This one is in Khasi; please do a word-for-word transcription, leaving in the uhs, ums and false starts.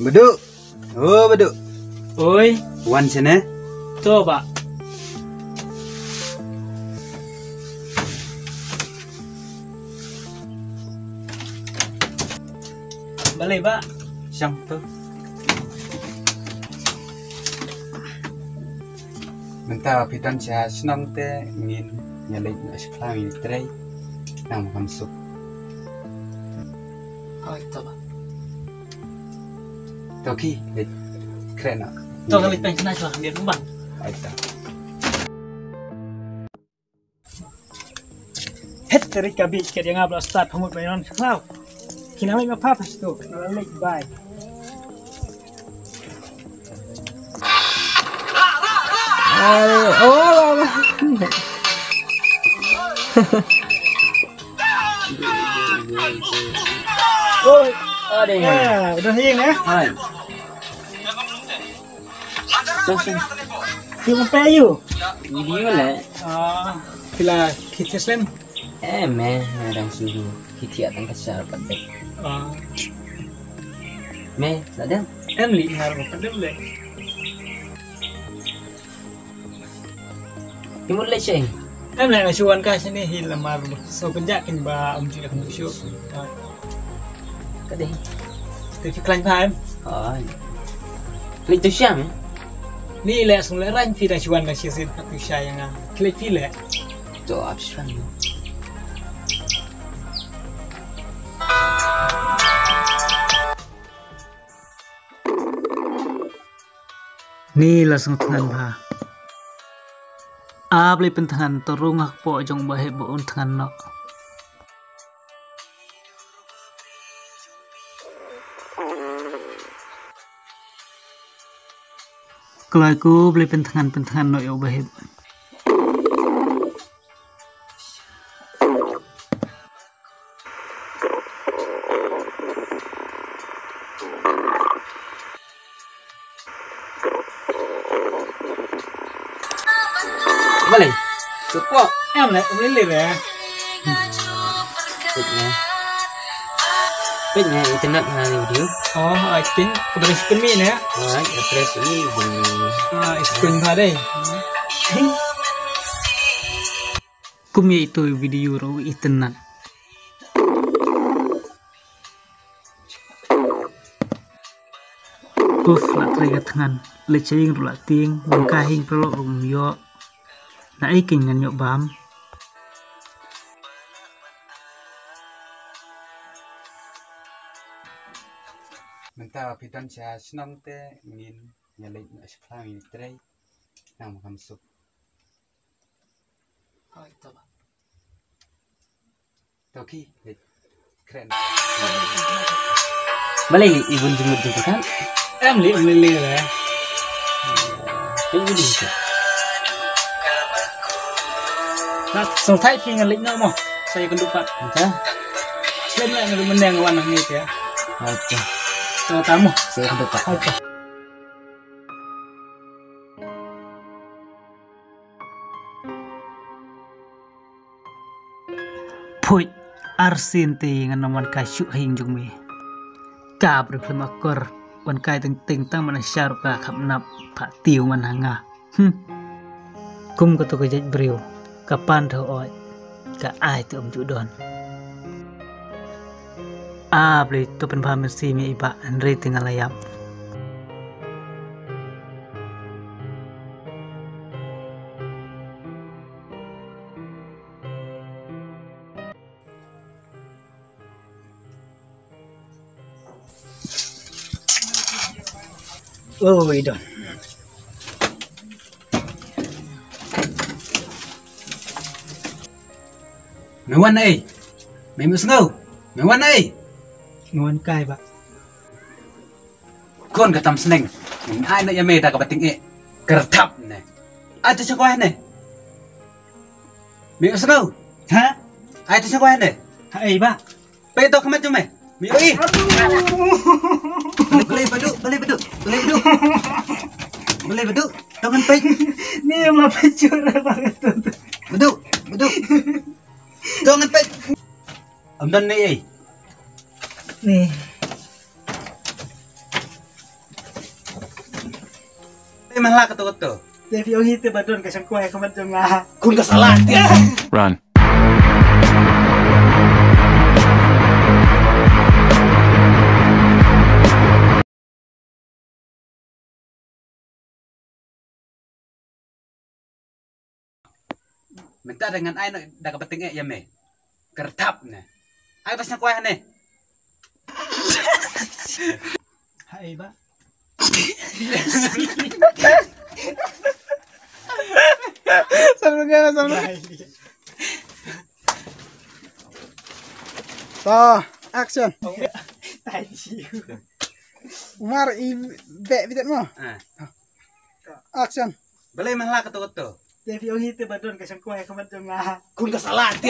Badu. Oh, Badu. Oi. Wan sini. To, Bah. Balei, Bah? Shong to. Mynta phi don sha shnong te ngin ïa leit noh sha khlaw ïa trei. Nang kham suk. Oi, to, Bah. To ki, leit kren noh. To, ka leit peng sna shuwa, biar kumbang. Oi, to. Het, terik ka bit kat ïa nga ba la start phamut ba ïa non sha khlaw. Ki nang leit ma pha pha sha tu, nga la leit bai. Ai, oh, la, la. Oi. Ade. Eh, udah hiang, eh? Hai. Song, song. Phi wan peit ïa u? Video leh. Ah, phi la khie slem? Em, me, me dang shu khie thiah tang ka shar pat dep. Ah. Me, la dep? Em, lei nga ruh pat dep leh. Phi mut leit shaei? Em, lei nga shu wan kai shane hi lamar sngewpynjah kin ba ym ju ïa kynduh shuh. Ah. Ka dei. Te phi khlaiñ bha em? Oi. Khlaiñ tu sha me? Ni leh sung leh rang phi dang shu wan dang shisien phi tu sha ïa nga. Khlaiñ phi leh. To ap shuwa. Ni la sngewthngan bha. Ap lei pynthngan to rung ha kpoh jong u Bah Hep ba un thngan noh. Kloi khublei pynthngan pynthngan noh ïa u Bah Hep. Balei? Support. Em leh, em leh leh. Peit ne. Peit ne, internet ha ni video. Oh, I think. Ka press pynmih ne. Oh, I press ni. Ah, screen bha dei. Kum ïa itu video ruh internet. Uf, la trei ka thngan. Leit sha ïing ruh la tieng, wan kai ha ïing paralok ruh ym ïoh. Na ei kein ngan ïoh bam. Mynta phi don sha shnong te ngin ïa leit noh sha khlaw ïa trei. Nang kham suk. Oi, to ba. To ki, eh, kren. Balei i bun jingmut jingpyrkhat? Em lei, em lei lei. Em lei lei. Na sngewthuh phi ngan leit noh mo. Sa ïakynduh pat. Ynda. Shlem leh ngan mynne nga wan hangne te. Oi, to. To ta mo. Sa ïakynduh pat. Oi, to. Phuid, arsien te ngan ym wan kai shuh ha ïing jong me. Ka briew khlem akor, wan kai teng teng tang ban sha ruh ka kham nap, phah tiew man ha nga. Hmm. Kum kato ka jait briew, ka pan te oi, ka ai te ym ju don. A Blei, to pynbha mynsiem ïa i bah, hynrei te nga la ïap. Oi, don. Me wan ei? Me mut sngew? Me wan ei? Me wan kai bah. Khun ka tam sneng. Ngan ai noh ïa me da kaba tyngeh. Kyrthap ne. Ai to sha kwai ne. Me u sngew? Ha? Ai to sngewbha ne. Ha, ei ba. Peit to khmat jong me. Me oi. Balei, balei badu, balei badu, balei badu. Balei badu. To ngan peit. Ni ma peit chura ba tu. Badu, badu. To ngan peit. Am don ne ei. Ni. Te mala ka to to. Te phi ong hi te ba don ka shangkwai ka mat jong nga. Khun ka sala te. Run. Mynta da ngan ai noh da kaba tyngeh ïa me. Kyrthap ne. Ai ba shangkwai hangne. Hai ba. Samrnga, samrnga. So, action. Thank you. Umar i be bidet mo. Ah. Action. Balei mala ka to to. Te phi ong hi te ba don ka shangkwai ka mat jong nga. Khun ka sala te.